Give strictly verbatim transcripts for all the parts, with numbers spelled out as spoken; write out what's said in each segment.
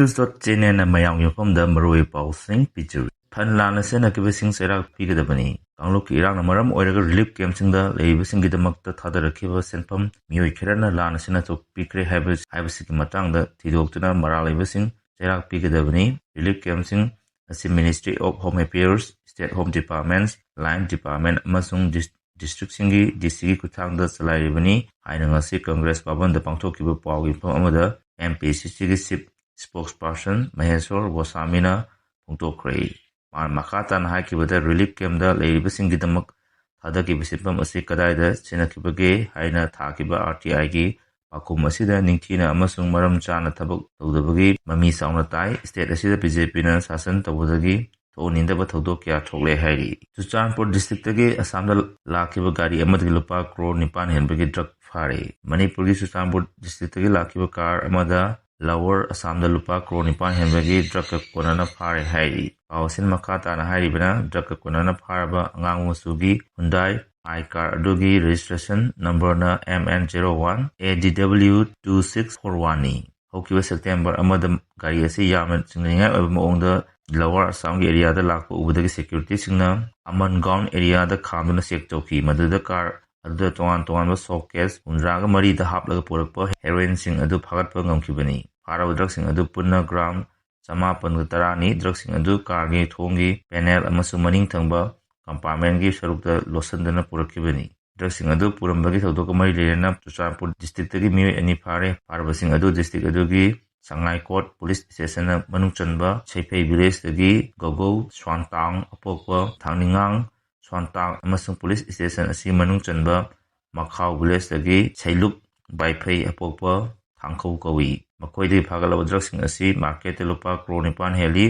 News dot C N N ꯅ ꯃꯌꯥꯝꯒꯤ ꯃꯐꯝꯗ ꯃꯔꯨꯑꯣꯏꯕ ꯄꯥꯎꯁꯤꯡ ꯄꯤꯖꯔꯤ꯫ ꯐꯟ ꯂꯥꯟꯅ ꯁꯤꯖꯤꯟꯅꯈꯤꯕꯁꯤꯡ ꯆꯩꯔꯥꯛ ꯄꯤꯒꯗꯕꯅꯤ꯫ ꯀꯥꯡꯂꯨꯞꯀꯤ ꯏꯔꯥꯡꯅ ꯃꯔꯝ ꯑꯣꯏꯔꯒ ꯔꯤꯂꯤꯐ ꯀꯦꯝꯞꯁꯤꯡꯗ ꯂꯩꯔꯤꯕꯁꯤꯡꯒꯤꯗꯃꯛꯇ ꯊꯥꯗꯔꯛꯈꯤꯕ ꯁꯦꯟꯐꯝ ꯃꯤꯑꯣꯏ ꯈꯔꯅ ꯂꯥꯟꯅ ꯁꯤꯖꯤꯟꯅꯊꯣꯛꯄꯤꯈ꯭ꯔꯦ ꯍꯥꯏꯕ, ꯍꯥꯏꯕꯁꯤꯒꯤ ꯃꯇꯥꯡꯗ ꯊꯤꯗꯣꯛꯇꯨꯅ ꯃꯔꯥꯜ ꯂꯩꯕꯁꯤꯡ ꯆꯩꯔꯥꯛ ꯄꯤꯒꯗꯕꯅꯤ꯫ ꯔꯤꯂꯤꯐ ꯀꯦꯝꯞꯁꯤꯡ ꯑꯁꯤ Ministry of Home Affairs, State Home Departments, Line Department ꯑꯃꯁꯨꯡ ꯗꯤꯁ-, ꯗꯤꯁꯇ꯭ꯔꯤꯛꯁꯤꯡꯒꯤ D Cꯒꯤ ꯈꯨꯠꯊꯥꯡꯗ ꯆꯂꯥꯏꯔꯤꯕꯅꯤ ꯍꯥꯏꯅ ꯉꯁꯤ ꯀꯪꯒ꯭ꯔꯦꯁ ꯚꯕꯟꯗ ꯄꯥꯡꯊꯣꯛꯈꯤꯕ ꯄꯥꯎꯒꯤ ꯃꯤꯐꯝ ꯑꯃꯗ M P C Cꯒꯤ ꯆꯤꯐ ꯁ꯭ꯄꯣꯛꯁꯄꯔꯁꯟ ꯃꯍꯦꯁꯣꯔ ꯒꯣꯁꯥꯃꯤꯅ ꯐꯣꯡꯗꯣꯛꯈ꯭ꯔꯦ꯫ ꯃꯥꯅ ꯃꯈꯥ ꯇꯥꯅ ꯍꯥꯏꯈꯤꯕꯗ, ꯔꯤꯂꯤꯐ ꯀꯦꯝꯞꯇ ꯂꯩꯔꯤꯕꯁꯤꯡꯒꯤꯗꯃꯛ ꯊꯥꯗꯈꯤꯕ ꯁꯦꯟꯐꯝ ꯑꯁꯤ ꯀꯗꯥꯏꯗ ꯁꯤꯖꯤꯟꯅꯈꯤꯕꯒꯦ ꯍꯥꯏꯅ ꯊꯥꯈꯤꯕ R T Iꯒꯤ ꯄꯥꯎꯈꯨꯝ ꯑꯁꯤꯗ ꯅꯤꯡꯊꯤꯅ ꯑꯃꯁꯨꯡ ꯃꯔꯝ ꯆꯥꯅ ꯊꯕꯛ ꯇꯧꯗꯕꯒꯤ ꯃꯃꯤ ꯆꯥꯎꯅ ꯇꯥꯏ꯫ ꯁ꯭ꯇꯦꯠ ꯑꯁꯤꯗ BJPꯅ ꯁꯥꯁꯟ ꯇꯧꯕꯗꯒꯤ ꯊꯣꯛꯍꯟꯅꯤꯡꯗꯕ ꯊꯧꯗꯣꯛ ꯀꯌꯥ ꯊꯣꯛꯂꯦ ꯍꯥꯏꯔꯤ꯫ ꯆꯨꯔꯆꯥꯟꯄꯨꯔ ꯗꯤꯁꯇ꯭ꯔꯤꯛꯇꯒꯤ ꯑꯁꯥꯝꯗ ꯂꯥꯛꯈꯤꯕ ꯒꯥꯔꯤ ꯑꯃꯗꯒꯤ ꯂꯨꯄꯥ ꯀ꯭ꯔꯣꯔ ꯅꯤꯄꯥꯟ ꯍꯦꯟꯕꯒꯤ ꯗ꯭ꯔꯒ ꯐꯥꯔꯦ꯫ ꯃꯅꯤꯄꯨꯔꯒꯤ ꯆꯨꯔꯆꯥꯟꯄꯨꯔ ꯗꯤꯁꯇ꯭ꯔꯤꯛꯇꯒꯤ ꯂꯥꯛꯈꯤꯕ ꯀꯥꯔ ꯑꯃꯗ ꯂꯋꯔ ꯑꯁꯥꯝꯗ ꯂꯨꯄꯥ ꯀ꯭ꯔꯣꯔ ꯅꯤꯄꯥꯟ ꯍꯦꯟꯕꯒꯤ ꯗ꯭ꯔꯒꯀ ꯀꯣꯟꯅꯅ ꯐꯥꯔꯦ ꯍꯥꯏꯔꯤ꯫ ꯄꯥꯎ ꯑꯁꯤꯅ ꯃꯈꯥ ꯇꯥꯅ ꯍꯥꯏꯔꯤꯕꯅ, ꯗ꯭ꯔꯒꯀ ꯀꯣꯟꯅꯅ ꯐꯥꯔꯕ ꯑꯉꯥꯡꯕ ꯃꯆꯨꯒꯤ Hyundai i car ꯑꯗꯨꯒꯤ ꯔꯦꯖꯤꯁꯇ꯭ꯔꯦꯁꯟ ꯅꯝꯕꯔꯅ M N zero one A D W two six four one ꯅꯤ꯫ ꯍꯧꯈꯤꯕ ꯁꯦꯞꯇꯦꯝꯕꯔ ꯑꯃꯗ ꯒꯥꯔꯤ ꯑꯁꯤ ꯌꯥꯝꯅ ꯆꯤꯡꯅꯅꯤꯡꯉꯥꯏ ꯑꯣꯏꯕ ꯃꯑꯣꯡꯗ ꯂꯋꯔ ꯑꯁꯥꯝꯒꯤ ꯑꯦꯔꯤꯌꯥꯗ ꯂꯥꯛꯄ ꯎꯕꯗꯒꯤ ꯁꯦꯀ꯭ꯌꯨꯔꯤꯇꯤꯁꯤꯡꯅ ꯑꯃꯟꯒꯥꯎꯟ ꯑꯦꯔꯤꯌꯥꯗ ꯈꯥꯝꯗꯨꯅ ꯆꯦꯛ ꯇꯧꯈꯤ꯫ ꯃꯗꯨꯗ ꯀꯥꯔ ꯑꯗꯨꯗ ꯇꯣꯉꯥꯟ ꯇꯣꯉꯥꯟꯕ ꯁꯣ ꯀꯦꯁ ꯍꯨꯝꯗ꯭ꯔꯥꯒ ꯃꯔꯤꯗ ꯍꯥꯞꯂꯒ ꯄꯨꯔꯛꯄ ꯍꯦꯔꯣꯏꯟꯁꯤꯡ ꯑꯗꯨ ꯐꯥꯒꯠꯄ ꯉꯝꯈꯤꯕꯅꯤ꯫ ꯐꯥꯔꯕ ꯗ꯭ꯔꯒꯁꯤꯡ ꯑꯗꯨ ꯄꯨꯟꯅ ꯒ꯭ꯔꯥꯝ ꯆꯃꯥꯄꯟꯒ ꯇꯔꯥꯅꯤ꯫ ꯗ꯭ꯔꯒꯁꯤꯡ ꯑꯗꯨ ꯀꯥꯔꯒꯤ ꯊꯣꯡꯒꯤ ꯄꯦꯅꯦꯜ ꯑꯃꯁꯨꯡ ꯃꯅꯤꯡ ꯊꯪꯕ ꯀꯝꯄꯥꯔꯠꯃꯦꯟꯒꯤ ꯁꯔꯨꯛꯇ ꯂꯣꯠꯁꯤꯟꯗꯨꯅ ꯄꯨꯔꯛꯈꯤꯕꯅꯤ꯫ ꯗ꯭ꯔꯒꯁꯤꯡ ꯑꯗꯨ ꯄꯨꯔꯝꯕꯒꯤ ꯊꯧꯗꯣꯛꯀ ꯃꯔꯤ ꯂꯩꯅꯅ ꯆꯨꯔꯆꯥꯟꯄꯨꯔ ꯗꯤꯁꯇ꯭ꯔꯤꯛꯇꯒꯤ ꯃꯤꯑꯣꯏ ꯑꯅꯤ ꯐꯥꯔꯦ꯫ ꯐꯥꯔꯕꯁꯤꯡ ꯑꯗꯨ ꯗꯤꯁꯇ꯭ꯔꯤꯛ ꯑꯗꯨꯒꯤ ꯁꯉꯥꯏꯀꯣꯠ ꯄꯨꯂꯤꯁ ꯁ꯭ꯇꯦꯁꯟꯅ ꯃꯅꯨꯡ ꯆꯟꯕ ꯁꯩꯐꯩ ꯚꯤꯂꯦꯖꯇꯒꯤ ꯒꯧꯒꯧ ꯁ꯭ꯋꯥꯟꯇꯥꯡ ꯑꯄꯣꯛꯄ ꯊꯥꯡꯅꯤꯡꯉꯥꯡ ꯁ꯭ꯋꯥꯟꯇꯥꯡ ꯑꯃꯁꯨꯡ ꯄꯨꯂꯤꯁ ꯁ꯭ꯇꯦꯁꯟ ꯑꯁꯤ ꯃꯅꯨꯡ ꯆꯟꯕ ꯃꯈꯥꯎ ꯚꯤꯂꯦꯖꯇꯒꯤ ꯁꯩꯂꯨꯛ ꯕꯥꯏꯐꯩ ꯑꯄꯣꯛꯄ ꯊꯥꯡꯈꯧ ꯀꯧꯏ꯫ ꯃꯈꯣꯏꯗꯒꯤ ꯐꯥꯒꯠꯂꯕ ꯗ꯭ꯔꯒꯁꯤꯡ ꯑꯁꯤ ꯃꯥꯔꯀꯦꯠꯇ ꯂꯨꯄꯥ ꯀ꯭ꯔꯣꯔ ꯅꯤꯄꯥꯟ ꯍꯦꯜꯂꯤ꯫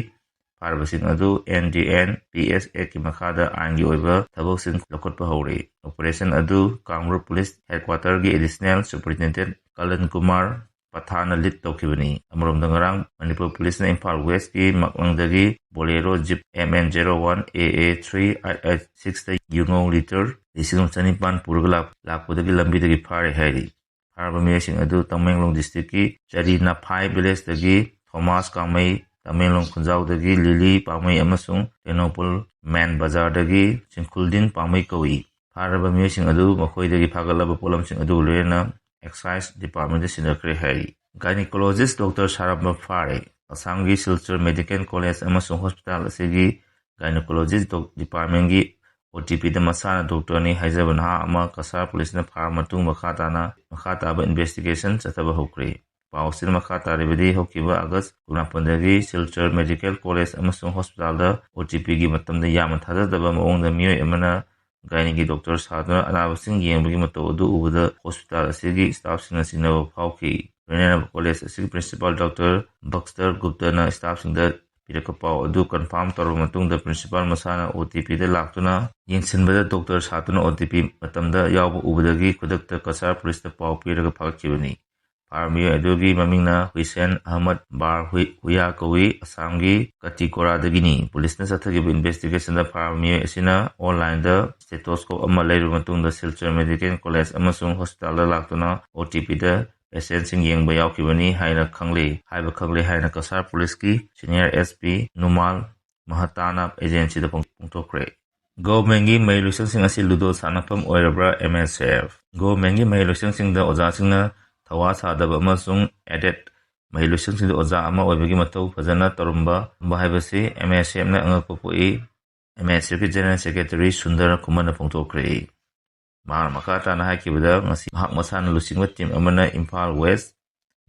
ꯐꯥꯔꯕꯁꯤꯡ ꯑꯗꯨ N D N P S Act ꯀꯤ ꯃꯈꯥꯗ ꯑꯥꯏꯟꯒꯤ ꯑꯣꯏꯕ ꯊꯕꯛꯁꯤꯡ ꯂꯧꯈꯠꯄ ꯍꯧꯔꯤ꯫ ꯑꯣꯄꯔꯦꯁꯟ ꯑꯗꯨ ꯀꯥꯡꯂꯨꯞ ꯄꯨꯂꯤꯁ ꯍꯦꯗꯀ꯭ꯋꯥꯇꯔꯒꯤ ꯑꯦꯗꯤꯁꯅꯦꯜ ꯁꯨꯄꯔꯤꯟꯇꯦꯟꯗꯦꯟꯠ ꯀꯂꯟ ꯀꯨꯃꯥꯔ ꯄꯊꯥꯟꯅ ꯂꯤꯗ ꯇꯧꯈꯤꯕꯅꯤ꯫ ꯑꯃꯔꯣꯝꯗ, ꯉꯔꯥꯡ ꯃꯅꯤꯄꯨꯔ ꯄꯨꯂꯤꯁꯅ ꯏꯝꯐꯥꯜ ꯋꯦꯁꯀꯤ ꯃꯛꯂꯪꯗꯒꯤ Bolero jeep M N zero one A A three eight eight six ꯇ ꯌꯨꯉꯧ ꯂꯤꯇꯔ ꯂꯤꯁꯤꯡ ꯑꯃ ꯆꯅꯤꯄꯥꯟ ꯄꯨꯔꯒ ꯂꯥꯛ-, ꯂꯥꯛꯄꯗꯒꯤ ꯂꯝꯕꯤꯗꯒꯤ ꯐꯥꯔꯦ ꯍꯥꯏꯔꯤ꯫ ꯐꯥꯔꯕ ꯃꯤꯑꯣꯏꯁꯤꯡ ꯑꯗꯨ ꯇꯃꯦꯡꯂꯣꯡ ꯗꯤꯁꯇ꯭ꯔꯤꯛꯀꯤ ꯆꯔꯤ ꯅꯐꯥꯏ ꯚꯤꯂꯦꯖꯇꯒꯤ ꯊꯣꯃꯥꯁ ꯀꯥꯡꯃꯩ, ꯇꯃꯦꯡꯂꯣꯡ ꯈꯨꯟꯖꯥꯎꯗꯒꯤ ꯂꯤꯂꯤ ꯄꯥꯡꯃꯩ ꯑꯃꯁꯨꯡ ꯇꯦꯡꯅꯧꯄꯜ ꯃꯦꯟ ꯕꯖꯥꯔꯗꯒꯤ ꯆꯤꯡꯈꯨꯜꯗꯤꯟ ꯄꯥꯡꯃꯩ ꯀꯧꯏ꯫ ꯐꯥꯔꯕ ꯃꯤꯑꯣꯏꯁꯤꯡ ꯑꯗꯨ ꯃꯈꯣꯏꯗꯒꯤ ꯐꯥꯒꯠꯂꯕ ꯄꯣꯠꯂꯝꯁꯤꯡ ꯑꯗꯨ ꯂꯣꯏꯅꯅ excise departmentꯇ ꯁꯤꯟꯅꯈ꯭ꯔꯦ ꯍꯥꯏꯔꯤ꯫ Gynecologist Doctor ꯁꯥꯔꯝꯕ ꯐꯥꯔꯦ꯫ ꯑꯁꯥꯝꯒꯤ ꯁꯤꯜꯆꯔ ꯃꯦꯗꯤꯀꯦꯜ ꯀꯣꯂꯦꯖ ꯑꯃꯁꯨꯡ ꯍꯣꯁꯄꯤꯇꯥꯜ ꯑꯁꯤꯒꯤ gynecologist doc-, departmentꯀꯤ OTPꯗ ꯃꯁꯥꯅ ꯗꯣꯛꯇꯔꯅꯤ ꯍꯥꯏꯖꯕ ꯅꯍꯥ ꯑꯃ ꯀꯁꯥꯔ ꯄꯨꯂꯤꯁꯅ ꯐꯥꯔꯕ ꯃꯇꯨꯡ ꯃꯈꯥ ꯇꯥꯅ, ꯃꯈꯥ ꯇꯥꯕ investigation ꯆꯠꯊꯕ ꯍꯧꯈ꯭ꯔꯦ꯫ ꯄꯥꯎ ꯑꯁꯤꯅ ꯃꯈꯥ ꯇꯥꯔꯤꯕꯗꯤ, ꯍꯧꯈꯤꯕ ꯑꯥꯒꯁ ꯀꯨꯟꯃꯥꯄꯟꯗꯒꯤ ꯁꯤꯜꯆꯔ ꯃꯦꯗꯤꯀꯦꯜ ꯀꯣꯂꯦꯖ ꯑꯃꯁꯨꯡ ꯍꯣꯁꯄꯤꯇꯥꯜꯗ OTPꯒꯤ ꯃꯇꯝꯗ ꯌꯥꯝꯅ ꯊꯥꯖꯗꯕ ꯃꯑꯣꯡꯗ ꯃꯤꯑꯣꯏ ꯑꯃꯅ ꯒꯥꯏꯅꯤꯒꯤ ꯗꯣꯛꯇꯔ ꯁꯥꯗꯨꯅ ꯑꯅꯥꯕꯁꯤꯡ ꯌꯦꯡꯕꯒꯤ ꯃꯇꯧ ꯑꯗꯨ ꯎꯕꯗ ꯍꯣꯁꯄꯤꯇꯥꯜ ꯑꯁꯤꯒꯤ staffꯁꯤꯡꯅ ꯆꯤꯡꯅꯕ ꯐꯥꯎꯈꯤ꯫ ꯂꯣꯏꯅꯅ ꯀꯣꯂꯦꯖ ꯑꯁꯤꯒꯤ principal ꯗꯣꯛꯇꯔ ꯕꯛꯁꯇꯔ ꯒꯨꯞꯇꯅ staffꯁꯤꯡꯗ ꯄꯤꯔꯛꯄ ꯄꯥꯎ ꯑꯗꯨ confirm ꯇꯧꯔꯕ ꯃꯇꯨꯡꯗ principal ꯃꯁꯥꯅ OTPꯗ ꯂꯥꯛꯇꯨꯅ ꯌꯦꯡꯁꯤꯟꯕꯗ ꯗꯣꯛꯇꯔ ꯁꯥꯗꯨꯅ OTP ꯃꯇꯝꯗ ꯌꯥꯎꯕ ꯎꯕꯗꯒꯤ ꯈꯨꯗꯛꯇ ꯀꯁꯥꯔ ꯄꯨꯂꯤꯁꯇ ꯄꯥꯎ ꯄꯤꯔꯒ ꯐꯥꯒꯠꯈꯤꯕꯅꯤ꯫ ꯐꯥꯔꯕ ꯃꯤꯑꯣꯏ ꯑꯗꯨꯒꯤ ꯃꯃꯤꯡꯅ ꯍꯨꯏꯁꯦꯟ ꯑꯍꯃꯗ ꯕꯥꯔ ꯍꯨꯏ-, ꯍꯨꯌꯥ ꯀꯧꯏ, ꯑꯁꯥꯝꯒꯤ ꯀꯇꯤꯀꯣꯔꯥꯗꯒꯤꯅꯤ꯫ ꯄꯨꯂꯤꯁꯅ ꯆꯠꯊꯈꯤꯕ investigationꯗ ꯐꯥꯔꯕ ꯃꯤꯑꯣꯏ ꯑꯁꯤꯅ onlineꯗ stethoscope ꯑꯃ ꯂꯩꯔꯨꯕ ꯃꯇꯨꯡꯗ ꯁꯤꯜꯆꯔ ꯃꯦꯗꯤꯀꯦꯜ ꯀꯣꯂꯦꯖ ꯑꯃꯁꯨꯡ ꯍꯣꯁꯄꯤꯇꯥꯜꯗ ꯂꯥꯛꯇꯨꯅ OTPꯗ patientꯁꯤꯡ ꯌꯦꯡꯕ ꯌꯥꯎꯈꯤꯕꯅꯤ ꯍꯥꯏꯅ ꯈꯪꯂꯦ, ꯍꯥꯏꯕ ꯈꯪꯂꯦ ꯍꯥꯏꯅ ꯀꯁꯥꯔ ꯄꯨꯂꯤꯁꯀꯤ senior SP ꯅꯨꯃꯥꯜ ꯃꯍꯇꯥꯅ agencyꯗ ꯐꯣꯡ-, ꯐꯣꯡꯗꯣꯛꯈ꯭ꯔꯦ꯫ Governmentꯀꯤ ꯃꯍꯩꯂꯣꯏꯁꯪꯁꯤꯡ ꯑꯁꯤ ꯂꯨꯗꯣ ꯁꯥꯟꯅꯐꯝ ꯑꯣꯏꯔꯕ꯭ꯔꯥ? MSF꯫ Governmentꯀꯤ ꯃꯍꯩꯂꯣꯏꯁꯪꯁꯤꯡꯗ ꯑꯣꯖꯥꯁꯤꯡꯅ ꯊꯧꯋꯥ ꯁꯥꯗꯕ ꯑꯃꯁꯨꯡ aided ꯃꯍꯩꯂꯣꯏꯁꯪꯁꯤꯡꯗ ꯑꯣꯖꯥ ꯑꯃ ꯑꯣꯏꯕꯒꯤ ꯃꯊꯧ ꯐꯖꯅ ꯇꯧꯔꯝꯕ ꯍꯥꯏꯕꯁꯤ MSFꯅ ꯑꯉꯛꯄ ꯄꯣꯛꯏ꯫ MSFꯀꯤ General Secretary ꯁꯨꯟꯗꯔ ꯈꯨꯃꯟꯅ ꯐꯣꯡꯗꯣꯛꯈ꯭ꯔꯦ꯫ ꯃꯍꯥꯛꯅ ꯃꯈꯥ ꯇꯥꯅ ꯍꯥꯏꯈꯤꯕꯗ, ꯉꯁꯤ ꯃꯍꯥꯛ ꯃꯁꯥꯅ ꯂꯨꯆꯤꯡꯕ team ꯑꯃꯅ ꯏꯝꯐꯥꯜ West,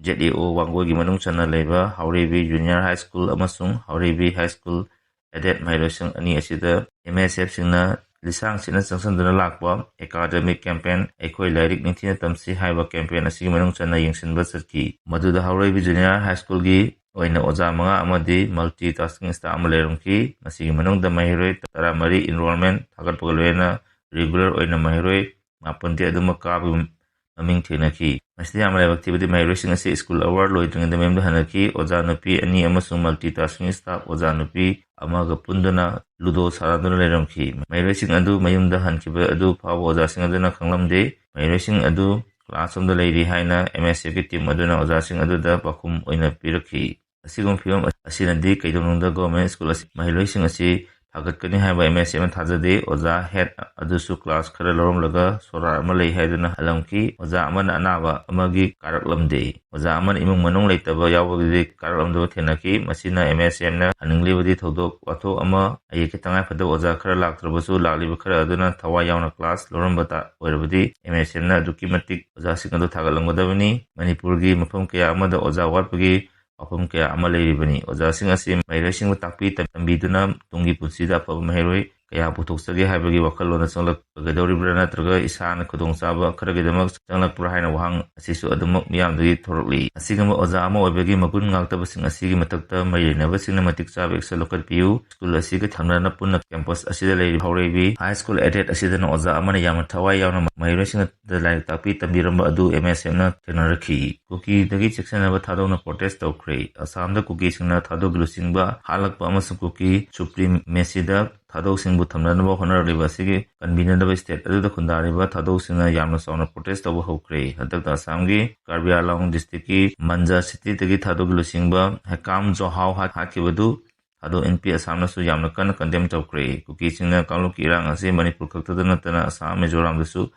ZAO ꯋꯥꯡꯒꯣꯏꯒꯤ ꯃꯅꯨꯡ ꯆꯟꯅ ꯂꯩꯕ ꯍꯥꯎꯔꯩꯕꯤ Junior High School ꯑꯃꯁꯨꯡ ꯍꯥꯎꯔꯩꯕꯤ High School aided ꯃꯍꯩꯂꯣꯏꯁꯪ ꯑꯅꯤ ꯑꯁꯤꯗ MSFꯁꯤꯡꯅ ꯂꯤꯁꯥꯡ ꯁꯤꯠꯅ ꯆꯪꯁꯤꯟꯗꯨꯅ ꯂꯥꯛꯄ academic campaign ꯑꯩꯈꯣꯏ ꯂꯥꯏꯔꯤꯛ ꯅꯤꯡꯊꯤꯅ ꯇꯝꯁꯤ ꯍꯥꯏꯕ campaign ꯑꯁꯤꯒꯤ ꯃꯅꯨꯡ ꯆꯟꯅ ꯌꯦꯡꯁꯤꯟꯕ ꯆꯠꯈꯤ꯫ ꯃꯗꯨꯗ ꯍꯥꯎꯔꯩꯕꯤ Junior High Schoolꯒꯤ ꯑꯣꯏꯅ ꯑꯣꯖꯥ ꯃꯉꯥ ꯑꯃꯗꯤ multi tasking staff ꯑꯃ ꯂꯩꯔꯝꯈꯤ꯫ ꯃꯁꯤꯒꯤ ꯃꯅꯨꯡꯗ ꯃꯍꯩꯔꯣꯏ ꯇꯔꯥꯃꯔꯤ enrollment ꯊꯥꯒꯠꯄꯒ ꯂꯣꯏꯅꯅ regular ꯑꯣꯏꯅ ꯃꯍꯩꯔꯣꯏ ꯃꯥꯄꯟꯗꯤ ꯑꯗꯨꯃꯛ ꯀꯥꯕꯒꯤ ꯃꯃꯤꯡ ꯊꯦꯡꯅꯈꯤ꯫ ꯃꯁꯤꯗ ꯌꯥꯝꯅ ꯂꯥꯏꯕꯛ ꯊꯤꯕꯗꯤ ꯃꯍꯩꯔꯣꯏꯁꯤꯡ ꯑꯁꯤ school hour ꯂꯣꯏꯗ꯭ꯔꯤꯉꯩꯗ ꯃꯌꯨꯝꯗ ꯍꯟꯅꯈꯤ꯫ ꯑꯣꯖꯥ ꯅꯨꯄꯤ ꯑꯅꯤ ꯑꯃꯁꯨꯡ multi tasking staff ꯑꯣꯖꯥ ꯅꯨꯄꯤ ꯑꯃꯒ ꯄꯨꯟꯗꯨꯅ ꯂꯨꯗꯣ ꯁꯥꯟꯅꯗꯨꯅ ꯂꯩꯔꯝꯈꯤ꯫ ꯃꯍꯩꯔꯣꯏꯁꯤꯡ ꯑꯗꯨ ꯃꯌꯨꯝꯗ ꯍꯟꯈꯤꯕ ꯑꯗꯨ ꯐꯥꯎꯕ ꯑꯣꯖꯥꯁꯤꯡ ꯑꯗꯨꯅ ꯈꯪꯂꯝꯗꯦ꯫ ꯃꯍꯩꯔꯣꯏꯁꯤꯡ ꯑꯗꯨ class ꯔꯨꯝꯗ ꯂꯩꯔꯤ ꯍꯥꯏꯅ MSFꯀꯤ team ꯑꯗꯨꯅ ꯑꯣꯖꯥꯁꯤꯡ ꯑꯗꯨꯗ ꯄꯥꯎꯈꯨꯝ ꯑꯣꯏꯅ ꯄꯤꯔꯛꯈꯤ꯫ ꯑꯁꯤꯒꯨꯝꯕ ꯐꯤꯕꯝ ꯑꯁꯤꯅꯗꯤ ꯀꯩꯗꯧꯅꯨꯡꯗ government school ꯑꯁꯤ ꯃꯍꯩꯔꯣꯏꯁꯤꯡ ꯑꯁꯤ ꯐꯒꯠꯀꯅꯤ ꯍꯥꯏꯕ M S F ꯅ ꯊꯥꯖꯗꯦ꯫ ꯑꯣꯖꯥ head ꯑꯗꯨꯁꯨ class ꯈꯔ ꯂꯧꯔꯝꯂꯒ ꯁꯣꯔꯥ ꯑꯃ ꯂꯩ ꯍꯥꯏꯗꯨꯅ ꯍꯜꯂꯝꯈꯤ꯫ ꯑꯣꯖꯥ ꯑꯃꯅ ꯑꯅꯥꯕ ꯑꯃꯒꯤ ꯀꯥꯔꯛꯂꯝꯗꯦ꯫ ꯑꯣꯖꯥ ꯑꯃꯅ ꯏꯃꯨꯡ ꯃꯅꯨꯡ ꯂꯩꯇꯕ ꯌꯥꯎꯕꯒꯤꯗꯤ ꯀꯥꯔꯛꯂꯝꯗꯕ ꯊꯦꯡꯅꯈꯤ꯫ ꯃꯁꯤꯅ M S F ꯅ ꯍꯪꯅꯤꯡꯂꯤꯕꯗꯤ ꯊꯧꯗꯣꯛ ꯋꯥꯊꯣꯛ ꯑꯃ ꯑꯌꯦꯛꯀꯤ ꯇꯉꯥꯏꯐꯗꯕ ꯑꯣꯖꯥ ꯈꯔ ꯂꯥꯛꯇ꯭ꯔꯕꯁꯨ ꯂꯥꯛꯂꯤꯕ ꯈꯔ ꯑꯗꯨꯅ ꯊꯋꯥꯏ ꯌꯥꯎꯅ class ꯂꯧꯔꯝꯕ ꯇꯥ-, ꯑꯣꯏꯔꯕꯗꯤ M S F ꯅ ꯑꯗꯨꯛꯀꯤ ꯃꯇꯤꯛ ꯑꯣꯖꯥꯁꯤꯡ ꯑꯗꯨ ꯊꯥꯒꯠꯂꯝꯒꯗꯕꯅꯤ꯫ ꯃꯅꯤꯄꯨꯔꯒꯤ ꯃꯐꯝ ꯀꯌꯥ ꯑꯃꯗ ꯑꯣꯖꯥ ꯋꯥꯠꯄꯒꯤ ꯋꯥꯐꯝ ꯀꯌꯥ ꯑꯃ ꯂꯩꯔꯤꯕꯅꯤ꯫ ꯑꯣꯖꯥꯁꯤꯡ ꯑꯁꯤ ꯃꯍꯩꯔꯣꯏꯁꯤꯡꯕꯨ ꯇꯥꯛꯄꯤ ꯇꯝꯕꯤꯗꯨꯅ ꯇꯨꯡꯒꯤ ꯄꯨꯟꯁꯤꯗ ꯑꯐꯕ ꯃꯍꯩꯔꯣꯏ ꯀꯌꯥ ꯄꯨꯊꯣꯛꯆꯒꯦ ꯍꯥꯏꯕꯒꯤ ꯋꯥꯈꯜꯂꯣꯟꯗ ꯆꯪꯂꯛꯀꯗꯧꯔꯤꯕ꯭ꯔꯥ, ꯅꯠꯇ꯭ꯔꯒ ꯏꯁꯥꯅ ꯈꯨꯗꯣꯡꯆꯥꯕ ꯈꯔꯒꯤꯗꯃꯛ ꯆꯪꯂꯛꯄ꯭ꯔꯥ ꯍꯥꯏꯅ ꯋꯥꯍꯪ ꯑꯁꯤꯁꯨ ꯑꯗꯨꯃꯛ ꯃꯤꯌꯥꯝꯗꯒꯤ ꯊꯣꯔꯛꯂꯤ꯫ ꯑꯁꯤꯒꯨꯝꯕ ꯑꯣꯖꯥ ꯑꯃ ꯑꯣꯏꯕꯒꯤ ꯃꯒꯨꯟ ꯉꯥꯛꯇꯕꯁꯤꯡ ꯑꯁꯤꯒꯤ ꯃꯊꯛꯇ ꯃꯔꯤ ꯂꯩꯅꯕꯁꯤꯡꯅ ꯃꯇꯤꯛ ꯆꯥꯕ action ꯂꯧꯈꯠꯄꯤꯌꯨ꯫ School ꯑꯁꯤꯒ ꯊꯪꯅꯅ ꯄꯨꯟꯅ campus ꯑꯁꯤꯗ ꯂꯩꯔꯤꯕ ꯍꯥꯎꯔꯩꯕꯤ High School aided ꯑꯁꯤꯗꯅ ꯑꯣꯖꯥ ꯑꯃꯅ ꯌꯥꯝꯅ ꯊꯋꯥꯏ ꯌꯥꯎꯅ ꯃꯍꯩꯔꯣꯏꯁꯤꯡꯗ ꯂꯥꯏꯔꯤꯛ ꯇꯥꯛꯄꯤ ꯇꯝꯕꯤꯔꯝꯕ ꯑꯗꯨ M S F ꯅ ꯊꯦꯡꯅꯔꯛꯈꯤ꯫ ꯀꯨꯀꯤꯗꯒꯤ ꯆꯦꯛꯁꯤꯟꯅꯕ ꯊꯥꯗꯣꯛꯅ protest ꯇꯧꯈ꯭ꯔꯦ꯫ ꯑꯁꯥꯝꯗ ꯀꯨꯀꯤꯁꯤꯡꯅ ꯊꯥꯗꯣꯛꯀꯤ ꯂꯨꯆꯤꯡꯕ ꯍꯥꯠꯂꯛꯄ ꯑꯃꯁꯨꯡ ꯀꯨꯀꯤ supremacy ꯗ ꯊꯥꯗꯣꯛꯁꯤꯡꯕꯨ ꯊꯝꯅꯅꯕ ꯍꯣꯠꯅꯔꯛꯂꯤꯕ ꯑꯁꯤꯒꯤ ꯀꯟꯕꯤꯅꯗꯕ state ꯑꯗꯨꯗ ꯈꯨꯟꯗꯥꯔꯤꯕ ꯊꯥꯗꯣꯛꯁꯤꯡꯅ ꯌꯥꯝꯅ ꯆꯥꯎꯅ protest ꯇꯧꯕ ꯍꯧꯈ꯭ꯔꯦ꯫ ꯍꯟꯗꯛꯇ ꯑꯁꯥꯝꯒꯤ ꯀꯥꯔꯕꯤ ꯑꯥꯡꯂꯣꯡ district ꯀꯤ ꯃꯟꯖꯥ city ꯗꯒꯤ ꯊꯥꯗꯣꯛꯀꯤ ꯂꯨꯆꯤꯡꯕ ꯍꯦꯀꯥꯝ ꯖꯣꯍꯥꯎ ꯍꯥꯠ-, ꯍꯥꯠꯈꯤꯕꯗꯨ ꯊꯥꯗꯣꯛ ꯏꯟꯄꯤ ꯑꯁꯥꯝꯅꯁꯨ ꯌꯥꯝꯅ ꯀꯟꯅ condemn ꯇꯧꯈ꯭ꯔꯦ꯫ ꯀꯨꯀꯤꯁꯤꯡꯅ ꯀꯥꯡꯂꯨꯞꯀꯤ ꯏꯔꯥꯡ ꯑꯁꯤ ꯃꯅꯤꯄꯨꯔ ꯈꯛꯇꯗ ꯅꯠꯇꯅ ꯑꯁꯥꯝ, ꯃꯤꯖꯣꯔꯥꯝꯗꯁꯨ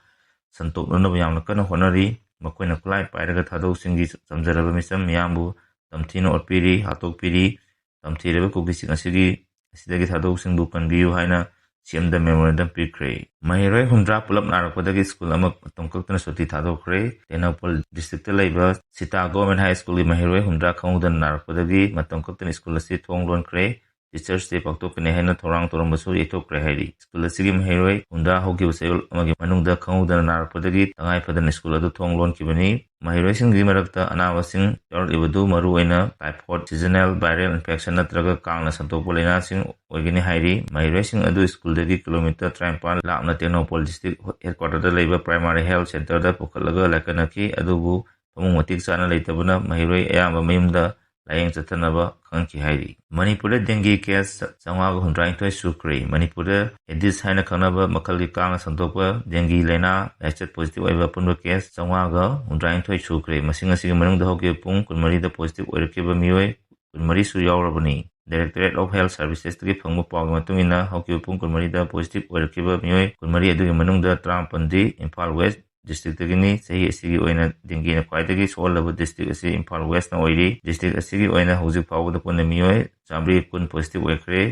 ꯁꯟꯗꯣꯛꯅꯅꯕ ꯌꯥꯝꯅ ꯀꯟꯅ ꯍꯣꯠꯅꯔꯤ꯫ ꯃꯈꯣꯏꯅ ꯈꯨꯠꯂꯥꯏ ꯄꯥꯏꯔꯒ ꯊꯥꯗꯣꯛꯁꯤꯡꯒꯤ ꯆꯝꯖꯔꯕ ꯃꯤꯆꯝ ꯃꯤꯌꯥꯝꯕꯨ ꯇꯝꯊꯤꯅ ꯑꯣꯠꯄꯤꯔꯤ, ꯍꯥꯠꯇꯣꯛꯄꯤꯔꯤ꯫ ꯇꯝꯊꯤꯔꯕ ꯀꯨꯀꯤꯁꯤꯡ ꯑꯁꯤꯒꯤ, ꯑꯁꯤꯗꯒꯤ ꯊꯥꯗꯣꯛꯁꯤꯡꯕꯨ ꯀꯟꯕꯤꯌꯨ ꯍꯥꯏꯅ C M ꯗ memorandum ꯄꯤꯈ꯭ꯔꯦ꯫ ꯃꯍꯩꯔꯣꯏ ꯍꯨꯝꯗ꯭ꯔꯥ ꯄꯨꯂꯞ ꯅꯥꯔꯛꯄꯗꯒꯤ school ꯑꯃ ꯃꯇꯝ ꯀꯛꯇꯅ ꯁꯨꯇꯤ ꯊꯥꯗꯣꯛꯈ꯭ꯔꯦ꯫ ꯇꯦꯡꯅꯧꯄꯜ district ꯇ ꯂꯩꯕ ꯁꯤꯇꯥ Government High School ꯒꯤ ꯃꯍꯩꯔꯣꯏ ꯍꯨꯝꯗ꯭ꯔꯥ ꯈꯪꯍꯧꯗꯅ ꯅꯥꯔꯛꯄꯗꯒꯤ ꯃꯇꯝ ꯀꯛꯇꯅ school ꯑꯁꯤ ꯊꯣꯡ ꯂꯣꯟꯈ꯭ꯔꯦ꯫ Teachers Day ꯄꯥꯡꯊꯣꯛꯀꯅꯤ ꯍꯥꯏꯅ ꯊꯧꯔꯥꯡ ꯇꯧꯔꯝꯕꯁꯨ ꯌꯩꯊꯣꯛꯈ꯭ꯔꯦ ꯍꯥꯏꯔꯤ꯫ School ꯑꯁꯤꯒꯤ ꯃꯍꯩꯔꯣꯏ ꯍꯨꯝꯗ꯭ꯔꯥ ꯍꯧꯈꯤꯕ ꯆꯌꯣꯜ ꯑꯃꯒꯤ ꯃꯅꯨꯡꯗ ꯈꯪꯍꯧꯗꯅ ꯅꯥꯔꯛꯄꯗꯒꯤ ꯇꯉꯥꯏ ꯐꯗꯅ school ꯑꯗꯨ ꯊꯣꯡ ꯂꯣꯟꯈꯤꯕꯅꯤ꯫ ꯃꯍꯩꯔꯣꯏꯁꯤꯡꯒꯤ ꯃꯔꯛꯇ ꯑꯅꯥꯕꯁꯤꯡ ꯌꯥꯎꯔꯛꯂꯤꯕꯗꯨ ꯃꯔꯨꯑꯣꯏꯅ typhoid, seasonal viral infection ꯅꯠꯇ꯭ꯔꯒ ꯀꯥꯡꯅ ꯁꯟꯗꯣꯛꯄ ꯂꯥꯏꯅꯥꯁꯤꯡ ꯑꯣꯏꯒꯅꯤ ꯍꯥꯏꯔꯤ꯫ ꯃꯍꯩꯔꯣꯏꯁꯤꯡ ꯑꯗꯨ school ꯗꯒꯤ kilometre ꯇꯔꯥꯅꯤꯄꯥꯜ ꯂꯥꯞꯅ ꯇꯦꯡꯅꯧꯄꯜ district headquarter ꯗ ꯂꯩꯕ primary health center ꯗ ꯄꯨꯈꯠꯂꯒ ꯂꯥꯏꯀꯠꯅꯈꯤ, ꯑꯗꯨꯕꯨ ꯐꯃꯨꯡ ꯃꯇꯤꯛ ꯆꯥꯅ ꯂꯩꯇꯕꯅ ꯃꯍꯩꯔꯣꯏ ꯑꯌꯥꯝꯕ ꯃꯌꯨꯝꯗ ꯂꯥꯌꯦꯡ ꯆꯠꯊꯅꯕ ꯈꯪꯍꯟꯈꯤ ꯍꯥꯏꯔꯤ꯫ ꯃꯅꯤꯄꯨꯔꯗ dengue case ꯆꯥꯝꯃꯉꯥꯒ ꯍꯨꯝꯗ꯭ꯔꯥꯅꯤꯊꯣꯏ ꯁꯨꯈ꯭ꯔꯦ꯫ ꯃꯅꯤꯄꯨꯔꯗ Aedes ꯍꯥꯏꯅ ꯈꯪꯅꯕ ꯃꯈꯜꯒꯤ ꯀꯥꯡꯅ ꯁꯟꯗꯣꯛꯄ dengue ꯂꯥꯏꯅꯥ ꯂꯥꯏꯆꯠ positive ꯑꯣꯏꯕ ꯑꯄꯨꯟꯕ case ꯆꯥꯝꯃꯉꯥꯒ ꯍꯨꯝꯗ꯭ꯔꯥꯅꯤꯊꯣꯏ ꯁꯨꯈ꯭ꯔꯦ꯫ ꯃꯁꯤꯡ ꯑꯁꯤꯒꯤ ꯃꯅꯨꯡꯗ ꯍꯧꯈꯤꯕ ꯄꯨꯡ ꯀꯨꯟꯃꯔꯤꯗ positive ꯑꯣꯏꯔꯛꯈꯤꯕ ꯃꯤꯑꯣꯏ ꯀꯨꯟꯃꯔꯤꯁꯨ ꯌꯥꯎꯔꯕꯅꯤ꯫ Directorate of Health Servicesꯇꯒꯤ ꯐꯪꯕ ꯄꯥꯎꯒꯤ ꯃꯇꯨꯡ ꯏꯟꯅ, ꯍꯧꯈꯤꯕ ꯄꯨꯡ ꯀꯨꯟꯃꯔꯤꯗ positive ꯑꯣꯏꯔꯛꯈꯤꯕ ꯃꯤꯑꯣꯏ ꯀꯨꯟꯃꯔꯤ ꯑꯗꯨꯒꯤ ꯃꯅꯨꯡꯗ ꯇꯔꯥꯃꯥꯄꯟꯗꯤ ꯏꯝꯐꯥꯜ West districtꯇꯒꯤꯅꯤ꯫ ꯆꯍꯤ ꯑꯁꯤꯒꯤ ꯑꯣꯏꯅ dengueꯅ ꯈ꯭ꯋꯥꯏꯗꯒꯤ ꯁꯣꯛꯍꯜꯂꯕ district ꯑꯁꯤ ꯏꯝꯐꯥꯜ Westꯅ ꯑꯣꯏꯔꯤ꯫ District ꯑꯁꯤꯒꯤ ꯑꯣꯏꯅ ꯍꯧꯖꯤꯛ ꯐꯥꯎꯕꯗ ꯄꯨꯟꯅ ꯃꯤꯑꯣꯏ ꯆꯥꯃꯔꯤ ꯀꯨꯟ positive ꯑꯣꯏꯈ꯭ꯔꯦ꯫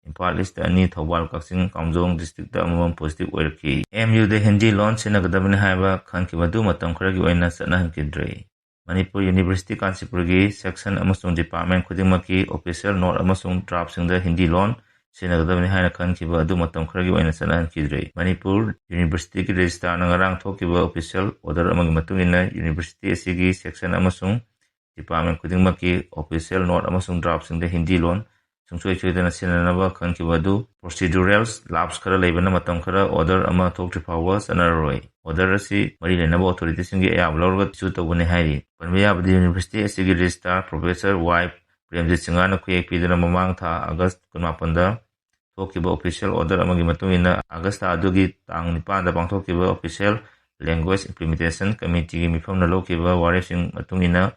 ꯏꯝꯐꯥꯜ Eastꯇ ꯑꯅꯤ, ꯊꯧꯕꯥꯜ, ꯀꯛꯆꯤꯡ, ꯀꯥꯝꯖꯣꯡ districtꯇ ꯑꯃꯃꯝ positive ꯑꯣꯏꯔꯛꯈꯤ꯫ MUꯗ ꯍꯤꯟꯗꯤ ꯂꯣꯟ ꯁꯤꯖꯤꯟꯅꯒꯗꯕꯅꯤ ꯍꯥꯏꯕ ꯈꯟꯈꯤꯕ ꯑꯗꯨ ꯃꯇꯝ ꯈꯔꯒꯤ ꯑꯣꯏꯅ ꯆꯠꯅꯍꯟꯈꯤꯗ꯭ꯔꯦ꯫ ꯃꯅꯤꯄꯨꯔ University ꯀꯥꯟꯆꯤꯄꯨꯔꯒꯤ section ꯑꯃꯁꯨꯡ department ꯈꯨꯗꯤꯡꯃꯛꯀꯤ official note ꯑꯃꯁꯨꯡ draftꯁꯤꯡꯗ ꯍꯤꯟꯗꯤ ꯂꯣꯟ ꯁꯤꯖꯤꯟꯅꯒꯗꯕꯅꯤ ꯍꯥꯏꯅ ꯈꯟꯈꯤꯕ ꯑꯗꯨ ꯃꯇꯝ ꯈꯔꯒꯤ ꯑꯣꯏꯅ ꯆꯠꯅꯍꯟꯈꯤꯗ꯭ꯔꯦ꯫ ꯃꯅꯤꯄꯨꯔ Universityꯒꯤ registrarꯅ ꯉꯔꯥꯡ ꯊꯣꯛꯈꯤꯕ official order ꯑꯃꯒꯤ ꯃꯇꯨꯡ ꯏꯟꯅ university ꯑꯁꯤꯒꯤ section ꯑꯃꯁꯨꯡ department ꯈꯨꯗꯤꯡꯃꯛꯀꯤ official note ꯑꯃꯁꯨꯡ draftꯁꯤꯡꯗ ꯍꯤꯟꯗꯤ ꯂꯣꯟ ꯁꯨꯡꯁꯣꯏ ꯁꯣꯏꯗꯅ ꯁꯤꯖꯤꯟꯅꯅꯕ ꯈꯟꯈꯤꯕ ꯑꯗꯨ procedural lapse ꯈꯔ ꯂꯩꯕꯅ ꯃꯇꯝ ꯈꯔ order ꯑꯃ ꯊꯣꯛꯇ꯭ꯔꯤ ꯐꯥꯎꯕ ꯆꯠꯅꯔꯔꯣꯏ꯫ Order ꯑꯁꯤ ꯃꯔꯤ ꯂꯩꯅꯕ authorityꯁꯤꯡꯒꯤ ꯑꯌꯥꯕ ꯂꯧꯔꯒ issue ꯇꯧꯒꯅꯤ ꯍꯥꯏꯔꯤ꯫ ꯄꯟꯕ ꯌꯥꯕꯗꯤ, university ꯑꯁꯤꯒꯤ registrar Professor ꯋꯥꯏ ꯄ꯭ꯔꯦꯝꯖꯤꯠ ꯁꯤꯡꯍꯅ ꯈꯨꯌꯦꯛ ꯄꯤꯗꯨꯅ ꯃꯃꯥꯡ ꯊꯥ August ꯀꯨꯟꯃꯥꯄꯟꯗ ꯊꯣꯛꯈꯤꯕ official order ꯑꯃꯒꯤ ꯃꯇꯨꯡ ꯏꯟꯅ, August ꯊꯥ ꯑꯗꯨꯒꯤ ꯇꯥꯡ ꯅꯤꯄꯥꯟꯗ ꯄꯥꯡꯊꯣꯛꯈꯤꯕ official Language Implementation Committeeꯒꯤ ꯃꯤꯐꯝꯅ ꯂꯧꯈꯤꯕ ꯋꯥꯔꯦꯞꯁꯤꯡ ꯃꯇꯨꯡ ꯏꯟꯅ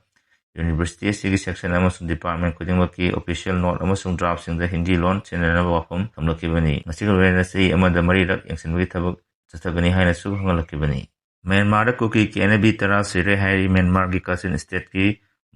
university ꯑꯁꯤꯒꯤ section ꯑꯃꯁꯨꯡ department ꯈꯨꯗꯤꯡꯃꯛꯀꯤ official note ꯑꯃꯁꯨꯡ draftꯁꯤꯡꯗ ꯍꯤꯟꯗꯤ ꯂꯣꯟ ꯁꯤꯖꯤꯟꯅꯅꯕ ꯋꯥꯐꯝ ꯊꯝꯂꯛꯈꯤꯕꯅꯤ꯫ ꯃꯁꯤꯒ ꯂꯣꯏꯅꯅ ꯆꯍꯤ ꯑꯃꯗ ꯃꯔꯤꯔꯛ ꯌꯦꯡꯁꯤꯟꯕꯒꯤ ꯊꯕꯛ ꯆꯠꯊꯒꯅꯤ ꯍꯥꯏꯅꯁꯨ ꯈꯪꯍꯜꯂꯛꯈꯤꯕꯅꯤ꯫ ꯃ꯭ꯌꯥꯟꯃꯥꯔꯗ ꯀꯨꯀꯤ ꯀꯦ ꯑꯦꯟ ꯑꯦ ꯕꯤ ꯇꯔꯥ ꯁꯤꯔꯦ ꯍꯥꯏꯔꯤ꯫ ꯃ꯭ꯌꯥꯟꯃꯥꯔꯒꯤ ꯀꯥꯆꯤꯟ stateꯀꯤ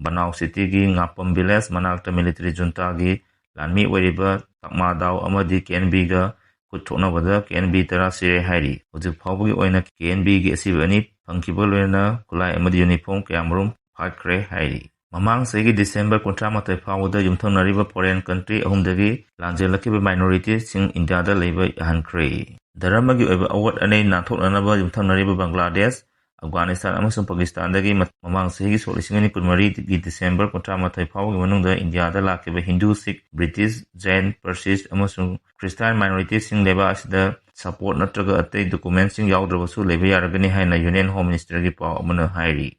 ꯕꯅꯥꯎ cityꯒꯤ ꯉꯥꯄꯝ village ꯃꯅꯥꯛꯇ military juntagꯤ ꯂꯥꯟꯃꯤ ꯑꯣꯏꯔꯤꯕ ꯇꯛꯃꯥꯗꯥꯎ ꯑꯃꯗꯤ ꯀꯦ ꯑꯦꯟ ꯕꯤꯒ ꯈꯨꯠ ꯊꯣꯛꯅꯕꯗ ꯀꯦ ꯑꯦꯟ ꯕꯤ ꯇꯔꯥ ꯁꯤꯔꯦ ꯍꯥꯏꯔꯤ꯫ ꯍꯧꯖꯤꯛ ꯐꯥꯎꯕꯒꯤ ꯑꯣꯏꯅ ꯀꯦ ꯑꯦꯟ ꯕꯤꯒꯤ ꯑꯁꯤꯕ ꯑꯅꯤ ꯐꯪꯈꯤꯕꯒ ꯂꯣꯏꯅꯅ ꯈꯨꯠꯂꯥꯏ ꯑꯃꯗꯤ uniform ꯀꯌꯥꯃꯔꯨꯝ ꯐꯥꯠꯈ꯭ꯔꯦ ꯍꯥꯏꯔꯤ꯫ ꯃꯃꯥꯡ ꯆꯍꯤꯒꯤ December ꯀꯨꯟꯊ꯭ꯔꯥ ꯃꯥꯊꯣꯏ ꯐꯥꯎꯕꯗ ꯌꯨꯝꯊꯪꯅꯔꯤꯕ foreign country ꯑꯍꯨꯝꯗꯒꯤ ꯂꯥꯟꯖꯦꯜꯂꯛꯈꯤꯕ minoritiesꯁꯤꯡ ꯏꯟꯗꯤꯌꯥꯗ ꯂꯩꯕ ꯌꯥꯍꯟꯈ꯭ꯔꯦ꯫ ꯙꯔꯃꯒꯤ ꯑꯣꯏꯕ ꯑꯋꯣꯠ ꯑꯅꯩ ꯅꯥꯟꯊꯣꯛꯅꯅꯕ ꯌꯨꯝꯊꯪꯅꯔꯤꯕ ꯕꯪꯒ꯭ꯂꯥꯗꯦꯁ, ꯑꯐꯒꯥꯅꯤꯁꯇꯥꯟ ꯑꯃꯁꯨꯡ ꯄꯥꯀꯤꯁꯇꯥꯟꯗꯒꯤ ꯃ-, ꯃꯃꯥꯡ ꯆꯍꯤꯒꯤ ꯁꯣꯛ ꯂꯤꯁꯤꯡ ꯑꯅꯤ ꯀꯨꯟꯃꯔꯤꯒꯤ December ꯀꯨꯟꯊ꯭ꯔꯥ ꯃꯥꯊꯣꯏ ꯐꯥꯎꯕꯒꯤ ꯃꯅꯨꯡꯗ ꯏꯟꯗꯤꯌꯥꯗ ꯂꯥꯛꯈꯤꯕ ꯍꯤꯟꯗꯨ, ꯁꯤꯈ, ꯕ꯭ꯔꯤꯇꯤꯁ, ꯖꯩꯟ, ꯄꯔꯁꯤꯁ ꯑꯃꯁꯨꯡ ꯈ꯭ꯔꯤꯁꯇꯥꯟ minoritiesꯁꯤꯡ ꯂꯩꯕꯥꯛ ꯑꯁꯤꯗ support ꯅꯠꯇ꯭ꯔꯒ ꯑꯇꯩ documentꯁꯤꯡ ꯌꯥꯎꯗ꯭ꯔꯕꯁꯨ ꯂꯩꯕ ꯌꯥꯔꯒꯅꯤ ꯍꯥꯏꯅ Union Home Ministerꯒꯤ ꯄꯥꯎ ꯑꯃꯅ ꯍꯥꯏꯔꯤ꯫